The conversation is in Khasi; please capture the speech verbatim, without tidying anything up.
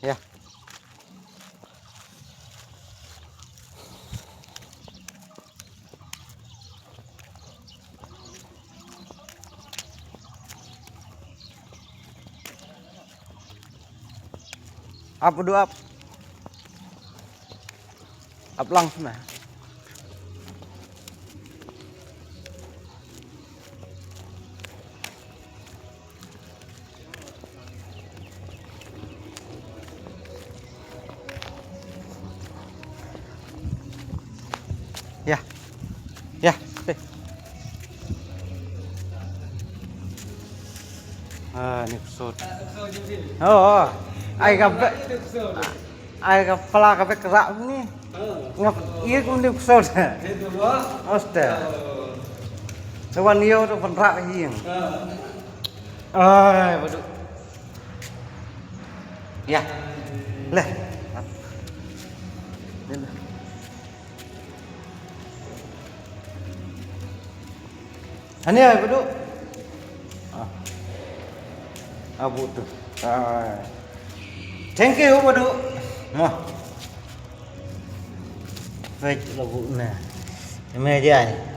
Ya. Ap, Badu, ap. Ap lang sana. Ya. Ya. Te. Ah, ni kusut. Oh, oh. Ai ka bek. Ai ka pala ka bek kerak ni. Ngap, iya ku ni kusut. Oste. Sewan yo tu penrak ing. Ai, Badu. Ya. Leh. Leh, leh. Ani ai, Badu. Ah. Abu tu. Ah. Thank you, Badu. Mo. Baik, labu na. Meja.